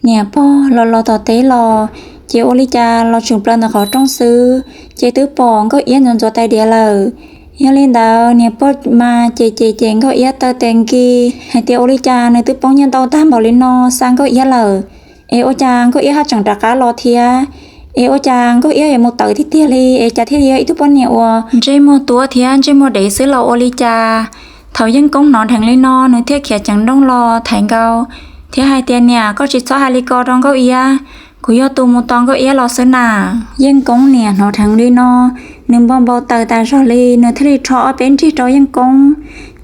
Niam pog los los tom teb los, ces ua li cas los tshwm plaws ntawm qhov rooj xwb, ces twb pom Nkauj Iab ntxuav ntxuav tais diav lawm. Yog li ntawd niam pog mas ces ces ces Nkauj Iab taw tes nkis hais tias ua li cas nws twb poob nyiaj ntau tag npaum li no xa Nkauj Iab lawm, es ua cas Nkauj Iab ho tseem rov qab los thiab, es ua cas Nkauj Iab yuav mus tawv tiag tiag li, es cas thiaj yog ib tug poj niam uas ntsej muag tuab thiab ntsej muag dev xwb los ua li cas. Thaum Yeej Koob hnov dheev li no nws thiaj khiav ceev nrooj los thaiv nkaus thiab hais tias, Niam, koj tsis txhob hais li ko rau Nkauj Iab, kuv yog tus mus tos Nkauj Iab los xwb na. Yeej Koob niam hnov dheev li no, nws npau npau taws tas zog li, nws thiaj li rho ob peb nrig rau Yeej Koob,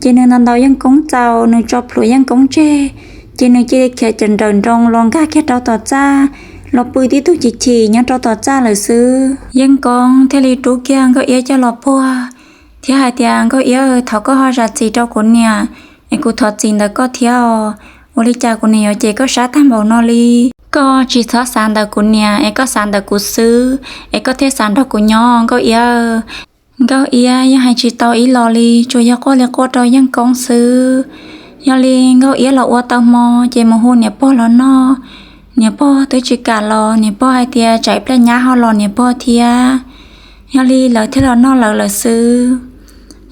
ces nws ntaus ntaus Yeej Koob txaus, nws tso plhuav Yeej Koob tseg, ces nws cia li khiav ceev nrawm nroos los nkag kiag rau tom txaj, los pw tib tug chim chim nyob rau tom txaj lawm xwb. Yeej Koob thiaj li rub kiag Nkauj Iab coj los puag thiab hais tias, Nkauj Iab, thov koj ho zam txim rau kuv niam, es kuv thov txim ntawm koj thiab os. Ua li cas kuv niam yuav cem koj sab tag npaum no li? Koj tsis txhob xav ntawm kuv niam, es koj xav ntawm kuv xwb, es koj thiaj xav nrog kuv nyob, Nkauj Iab. Nkauj Iab yeej hais tsis tau ib los li, tsuas yog quaj li quaj rau Yeej Koob xwb. Yog li Nkauj Iab los ua tau hmo, ces mus hu niam pog los noj. Niam pog twb tsis kam los, niam pog hais tias tsam ib pliag nyab ho los niam pog thiab. Yog li lawv thiaj los noj lawv lawm xwb.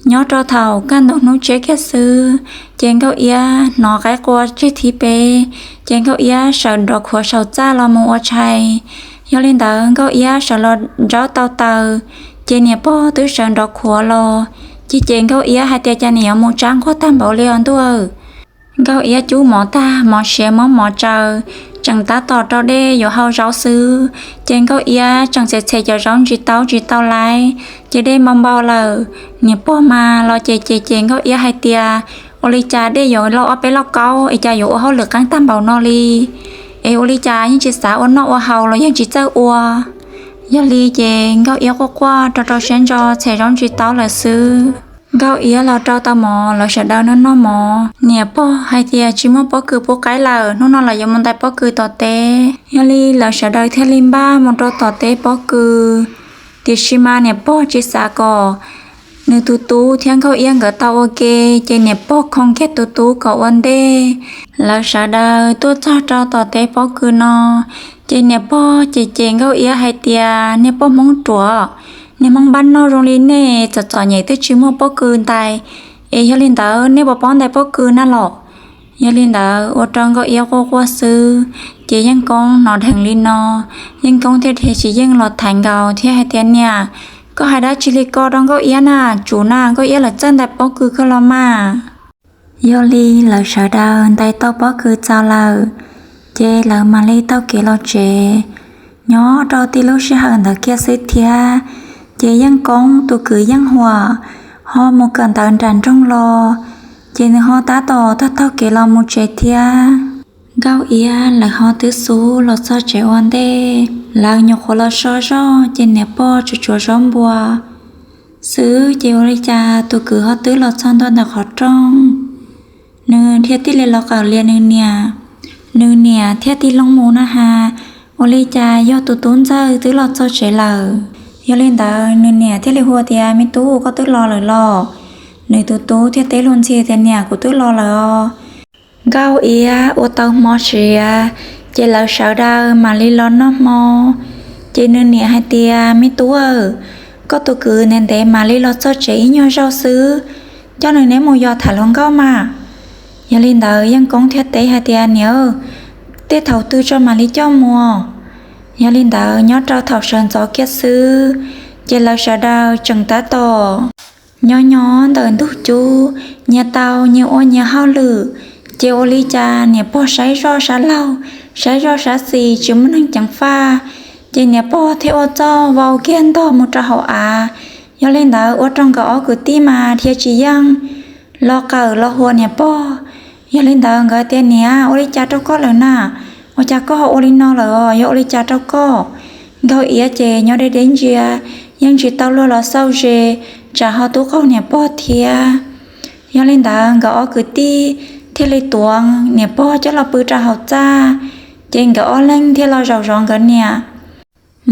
Nyob rau thaum kaj ntug hnub tsiab kiag xwb, ces Nkauj Iab hnov qaib qua tseg thib peb, ces Nkauj Iab sawv nrov khuav saum txaj los mus ua tshais. Yog li ntawd Nkauj Iab sawv los nraub tau taws, ces niam pog twb sawv nrov khuav los. Ces ces Nkauj Iab hais tias, Cas niam yuav mus tsab nquag tag npaum li os ntuj? Nkauj Iab cub mov tag, mov siav muab mov tsaws, tseem tab tom rau dej yuav hau zaub xwb, ces Nkauj Iab tseem txhem txhem cov zaub ntsis taub tsis tau laib, ces dej npau npau lawm. Niam pog mas los ces ces ces Nkauj Iab hais tias, Ua li cas dej yuav loj ob peb lauj kaub es cas yuav ua hauj lwm qeeb tag npaum no li? Es ua li cas yeej tsis xav ua noj ua haus los yeej tsis txawj ua? Yog li ces Nkauj Iab quaj quaj rau rau siab ntso txhem zaub ntsis taub lawm xwb. Nkauj Iab los rau tau mov, lawv sawv daws noj noj mov. Niam pog hais tias tsis muaj pob kws pub qaib lawm, hnub no lawv yuav mus ntais pob kws tom teb. Yog li lawv sawv daws thiaj li npaj mus rau tom teb pob kws. Tiam sis mas niam pog tsis xav kom nws tus tub thiab Nkauj Iab nkawd tau ua ke, ces niam pog khoo kiag tus tub kom ua ntej. Lawv sawv daws tuaj txog rau tom teb pob kws no, ces niam pog ces ces Nkauj Iab hais tias, Niag poj Hmoob ruam, niag Hmoob npab noj zoo li nej txom txom nyem twb tsis muaj pob kws ntais, es yog li ntawd nej puas paub ntais pob kws na los? Yog li ntawd ua rau Nkauj Iab quaj quaj xwb. Ces Yeej Koob hnov dheev li no, Yeej Koob thiaj dhia tsis yeej los thaiv nkaus thiab hais tias, Niam, koj hais dab tsi li ko rau Nkauj Iab na? Tsum na, Nkauj Iab lawv txawj ntais pob kws kawg los mas. Yog li lawv sawv daws ntais tau pob kws txaus lawm, ces lawv mam li taug kev los tsev. Nyob rau tib lub sij hawm ntawd kiag xwb thiab, ces Yeej Koob tus kwv Yeej Huam ho mus kawm ntawv nram nroog los, ces nws ho tab tom taug taug kev los mus tsev thiab. Nkauj Iab lawv ho twb xub los txog tsev ua ntej, lawv nyuam qhuav los so zog ces niam pog tsuas tsuav zaub npua xwb, ces ua li cas tus kwv ho twb los txog ntua ntawm qhov rooj. Nws thiaj tij li los qawm lias nws niam, nws niam thiaj tig loo mus na has, ua li cas yog tus tub ntxawg twb los txog tsev lawm. Yog li ntawd nws niam thiaj li hu tias, Me tub, koj twb los lawm los? Nws tus tub thiaj teb luag ntxhi tias, Niam, kuv twb los lawm os. Nkauj Iab ua tau hmo siav, ces lawv sawv daws mam li los noj hmo. Ces nws niam hais tias, Me tub, koj tus kwv ntev ntev mam li los txog tsev ib nyuag zaug xwb, coj nws neb mus yos tham hluas nkauj mas. Yog li ntawd Yeej Koob thiaj teb hais tias, Niam, tej thaum twg tso mam li coj mus. Yog li ntawd nyob rau thaum sawv ntxov kiag xwb, ces lawv sawv daws tseem tab tom nyob nyob ntawm ntug cub, nyias tau nyias ua nyias hauj lwm. Ces ua li cas niam pog saib zoj saib laug, saib zoj saib xis tsis muaj neeg ceev faj, ces niam pog thiaj ua txuj vau kiag ntog mus rau hauv av. Yog li ntawd ua rau nkawd ob kwv tij mas dhia tsis yeej los qawm los hua niam pog. Yog li ntawd nkawd tias, Niam, ua li cas rau koj lawm na? Ua cas koj ho ua li no lawm os? Yog ua li cas rau koj? Nkauj Iab ces nyob deb deb ntsia, yeej tsis tau luag los xauj ze, tsam ho tub qaug niam pog thiab. Yog li ntawd nkawd ob kwv tij thiaj li tuav niam pog coj los pw rau hauv txaj, ces nkawd ob leeg thiaj los zaum zov nkawd niam,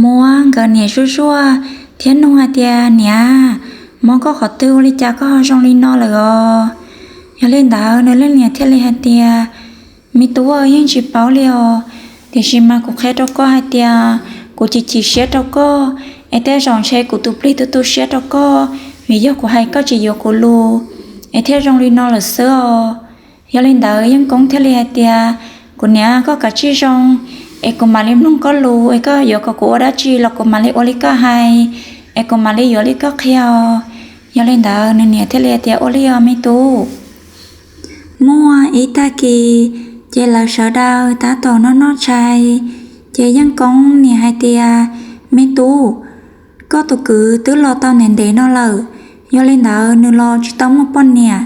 muab nkawd niam zuj zuaj thiab nug hais tias, Niam, mob koj qhov twg ua li cas koj ho zoo li no lawm os? Yog li ntawd nws leej niam thiaj li hais tias, Me tub, yeej tsis paub li os, Tiam sis mas kuv qhia rau koj hais tias kuv chim chim siab rau koj, es tej zaum ntshe kuv tus plig tu tu siab rau koj vim yog kuv hais koj tsis yuav kuv lus, es thiaj zoo li no lawm xwb os. Yog li ntawd Yeej Koob thiaj li hais tias, kuv niam, koj kav tsij zoo, es kuv mam li mloog koj lus, es koj yuav kom kuv ua dab tsi los kuv mam li ua li koj hais, es kuv mam li yuav li koj qhia os. Yog li ntawd nws niam thiaj li hais tias, ua li os me tub. Muaj ib tag kis, ces lawv sawv daws tab tom noj noj tshais, ces Yeej Koob niam hais tias, me tub, koj tus kwv twb los tau ntev ntev no lawm, yog li ntawd nws los tsis tau muaj poj niam,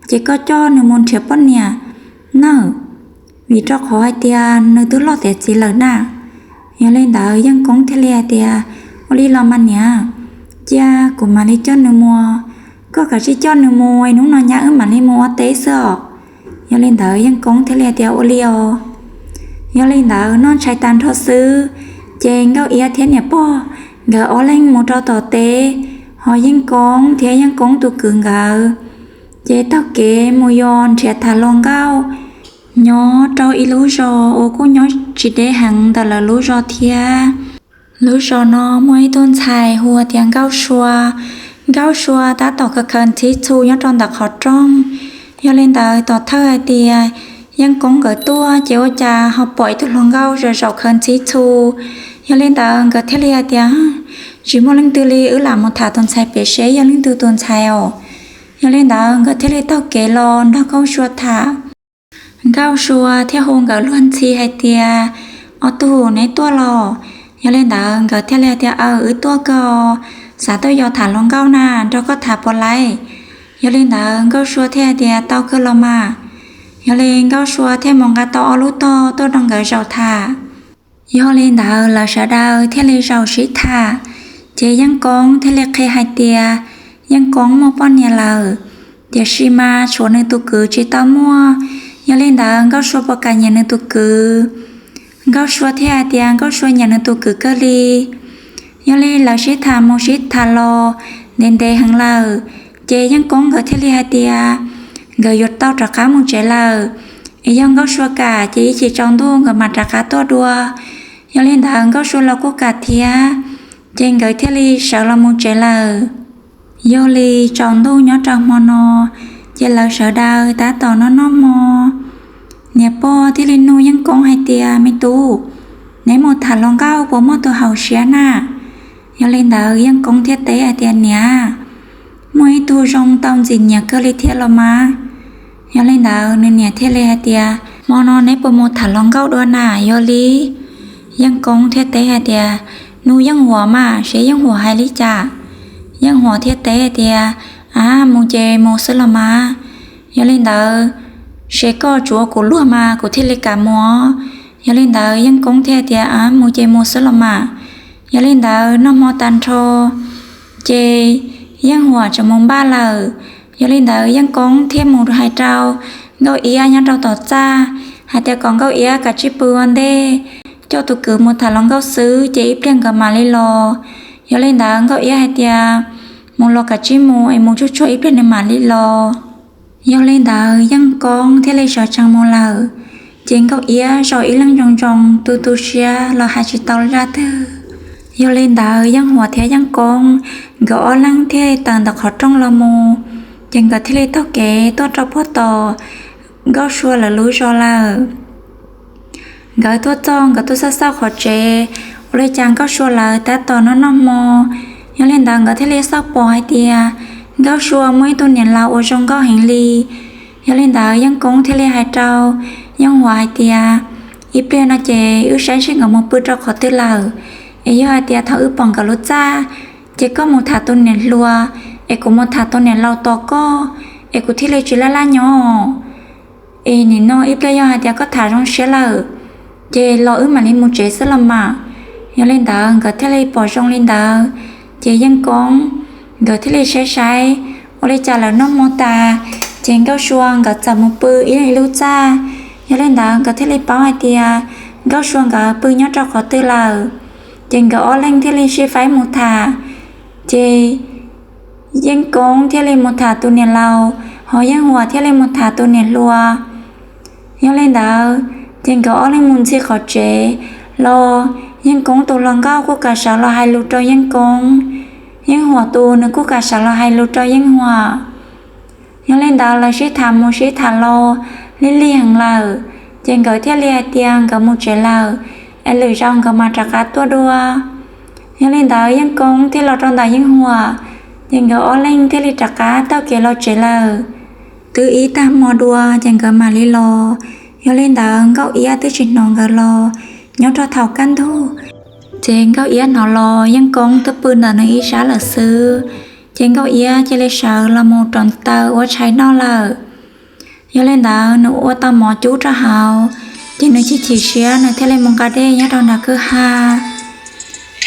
ces koj coj nws mus nrhiav poj niam nawb, vim rau qhov hais tias nws twb loj tiav txiv lawm na. Yog li ntawd Yeej Koob thiaj li hais tias, ua li los mas niam, cia kuv mam li coj nws mus, koj kav tsij coj nws mus, hnub no nyab wb mam li mus ua teb xwb os. Yog li ntawd Yeej Koob thiaj li hais tias, ua li os. Yog li ntawd noj tshais tag nrho xwb, ces Nkauj Iab thiab niam pog nkawd ob leeg mus rau tom teb, ho Yeej Koob thiab Yeej Koob tus kwv nkawd ces taug kev mus yos nrhiav tham hluas nkauj nyob rau ib lub zos uas kuj nyob tsis deb heev ntawm lawv lub zos thiab. Lub zos no muaj ib tug ntxhais hu ua tias Nkauj Sua. Nkauj Sua tab tom khaws khaws ntxhib txhu nyob rau ntawm qhov rooj. Yog li ntawd tom thawj hais tias Yeej Koob nkawd tuaj ces ua cas ho pom ib tug hluas nkauj zaum zaum khaws ntxhib txhu. Yog li ntawd nkawd thiaj li hais tias, tsis muaj leej twg li, wb lam mus tham tus ntxhais pem seb yog leej twg tus ntxhais os. Yog li ntawd nkawd thiaj li taug kev los nrog Nkauj Sua tham. Nkauj Sua thiaj hu nkawd luag ntxhi hais tias, ob tug neb tuaj los? Yog li ntawd nkawd thiaj li hais tias, aw, wb tuaj kawg, xav tuaj yos tham hluas nkauj na, nrog koj tham puas laij? Yog li ntawd Nkauj Sua thiaj hais tias, tau kawg los mas. Yog li Nkauj Sua thiaj mus nqa tau ob lub tog tuaj rau nkawd zaum tham. Yog li ntawd lawv sawv daws thiaj li zaum sib tham, ces Yeej Koob thiaj li qhia hais tias Yeej Koob muaj poj niam lawm, tiam sis mas tshuav nws tus kwv tsis tau muaj. Yog li ntawd Nkauj Sua puas kam nyiam nws tus kwv? Nkauj Sua thiaj hais tias Nkauj Sua nyiam nws tus kwv kawg li. Yog li lawv sib tham mus sib tham los ntev ntev heev lawm, ces Yeej Koob nkawd thiaj li hais tias nkawd yuav tau rov qab mus tsev lawm, es yog Nkauj Sua kam ces ib chim tsaus ntuj nkawd mam rov qab tuaj dua. Yog li ntawd Nkauj Sua los kuj kam thiab, ces nkawd thiaj li sawv los mus tsev lawm. Yog li tsaus ntuj nyob rau hmo no, ces lawv sawv daws tab tom noj noj hmo. Niam pog thiaj li nug Yeej Koob hais tias, me tub, neb mus tham hluas nkauj puas muaj tus haum siab na? Yog li ntawd Yeej Koob thiaj teb hais tias, niam, muaj ib tug zoo tau ntxim nyiam kawg li thiab los mas. Yog li ntawd nws niam thiaj li hais tias, hmo no neb puas mus tham hluas nkauj dua na? Yog li Yeej Koob thiaj teb hais tias, nug Yeej Huas mas seb Yeej Huas hais li cas. Yeej Huas thiaj teb hais tias, a, mus ces mus xwb los mas. Yog li ntawd, seb koj tsuav kuv luag mas kuv thiaj li kam mus. Yog li ntawd Yeej Koob thiaj tias, a, mus ces mus xwb los mas. Yog li ntawd noj hmo tag nrho, ces Yeej Huas tseem mus npaj lawm. Yog li ntawd Yeej Koob thiaj mus hais rau Nkauj Iab nyob rau tom txaj hais tias kom Nkauj Iab kav tsij pw ua ntej, coj tus kwv mus tham hluas nkauj xwb ces ib pliag nkawd mam li los. Yog li ntawd Nkauj Iab hais tias, mus los kav tsij mus es mus tsuag tsuag ib pliag nws mam li los. Yog li ntawd Yeej Koob thiaj li sawv tsees mus lawm, ces Nkauj Iab zaum ib leeg zoo zoo tu tu siab los hais tsis tau zaj twg. Yog li ntawd Yeej Huas thiab Yeej Koob nkawd ob leeg thiaj tawm ntawm qhov rooj los mus, ces nkawd thiaj li taug kev tuaj rau puag tom Nkauj Sua lawv lub zos lawm. Nkawd tuaj txog nkawd tuaj xauj xauj qhov tsev, ua li cas Nkauj Sua lawv tab tom noj noj hmo. Yog li ntawd nkawd thiaj li xauj pom hais tias Nkauj Sua muaj ib tug niam laus uas zoo nkauj heev li. Yog li ntawd Yeej Koob thiaj li hais rau Yeej Huas hais tias, ib pliag no ces wb saib seb nkawd mus pw rau qhov twg lawm, es yog hais tias thaum wb pom nkawd lub txaj, ces koj mus tham tus niam hluas, es kuv mus tham tus niam laus tos koj, es kuv thiaj li tsis laj laj nyob. Es nim no ib pliag yog hais tias koj tham zoo siab lawm, ces los wb mam li mus tsev xwb los mas. Yog li ntawd nkawd thiaj li pom zoo li ntawd, ces Yeej Koob nkawd thiaj li saib saib ua li cas lawv noj hmo tas, ces Nkauj Sua nkawd txawm mus pw ib lub txaj. Yog li ntawd nkawd thiaj li paub hais tias Nkauj Sua nkawd pw nyob rau qhov twg lawm, ces nkawd ob leeg thiaj li sib faib mus tham. Ces Yeej Koob thiaj li mus tham tus niam laus, ho Yeej Huas thiaj li mus tham tus niam hluas. Yog li ntawd, Ces nkawd ob leeg mus ntxig qhov tsev los, Yeej Koob tus hluas nkauj kuj kam sawv los hais lus rau Yeej Koob, Yeej Huam tus nws kuj kam sawv los hais lus rau Yeej Huam. Yog li ntawd lawv sib tham mus sib tham los, lig lig heev lawm, ces nkawd thiaj li hais tias nkawd mus tsev lawm, es lwm zaus nkawd mam rov qab tuaj dua. Yog li ntawd Yeej Koob thiaj los rau ntawm Yeej Huam, ces nkawd ob leeg thiaj li rov qab taug kev los tsev lawm. Twb ib tag hmo dua ces nkawd mam li los. Yog li ntawd Nkauj Iab twb tsis hnov nkawd los, nyob rau thaum kaj ntug, ces Nkauj Iab hnov los Yeej Koob twb pw ntawm nws ib sab lawm xwb. Ces Nkauj Iab cia li sawv los mus rauv taws ua tshais noj lawm. Yog li ntawd nws ua tau mov cub rau hauv, ces nws chim chim siab nws thiaj li mus nqa dej nyob rau nram kwj ha.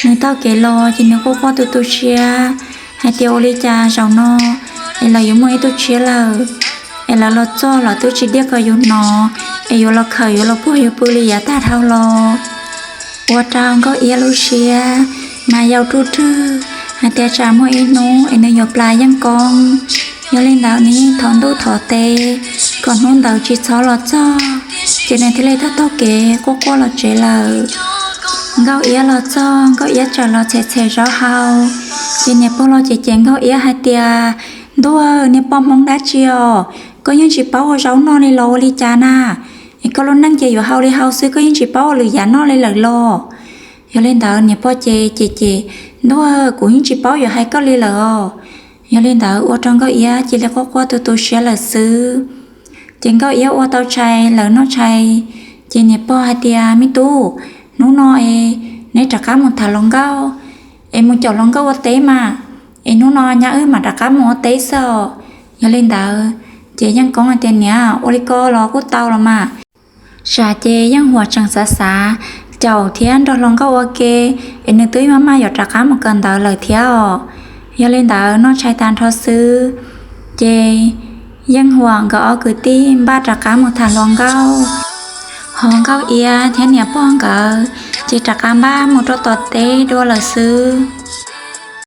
Nws taug kev los ces nws quaj quaj tu tu siab hais tias ua li cas zaum no es lawv yuav muaj ib tug tshiab lawm, es lawv los txog los twb tsis diaj kom yus hnov, es yuav los khawm yuav los puag yus pw li yav tag dhau los. Ua rau Nkauj Iab lub siab mas yau ruj rwg hais tias tsam muaj ib hnub es nws yuav plam Yeej Koob. Yog li ntawd nws yeej thov ntuj thov teb kom hnub ntawd tsis txhob los txog, ces nws thiaj li taug taug kev quaj quaj los tsev lawm. Nkauj Iab los txog, Nkauj Iab txawm los txhem txhem zaub hau. Ces niam pog los cem cem Nkauj Iab hais tias, Ntuj, niag poj Hmoob dab tsi os, koj yeej tsis paub ua zaub noj li los ua li cas na? Es koj lub neej ces yuav hau li hau xwb, koj yeej tsis paub ua lwm yam noj li lawm los? Yog li ntawd niam pog ces cem cem, Ntuj, kuv yeej tsis paub yuav hais koj li lawm os. Yog li ntawd ua rau Nkauj Iab cia li quaj quaj tu tu siab lawm xwb. Ces Nkauj Iab ua tau tshais lawv noj tshais, ces niam pog hais tias, Me tub, hnub no es neb rov qab mus tham hluas nkauj, es mus caum hluas nkauj ua teb mas, es hnub no nyab wb mam rov qab mus ua teb xwb os. Yog li ntawd ces Yeej Koob hais tias, Niam, ua li ko los kuj tau los mas. Tsam ces Yeej Huam tseem xav xav caum thiab nrog hluas nkauj ua ke, es nws twb maj maj yuav rov qab mus kawm ntawv lawm thiab os. Yog li ntawd noj tshais tag nrho xwb, ces Yeej Huam nkawd ob kwv tij npaj rov qab mus tham hluas nkauj. Ho Nkauj Iab thiab niam pog nkawd ces rov qab npaj mus rau tom teb dua lawm xwb.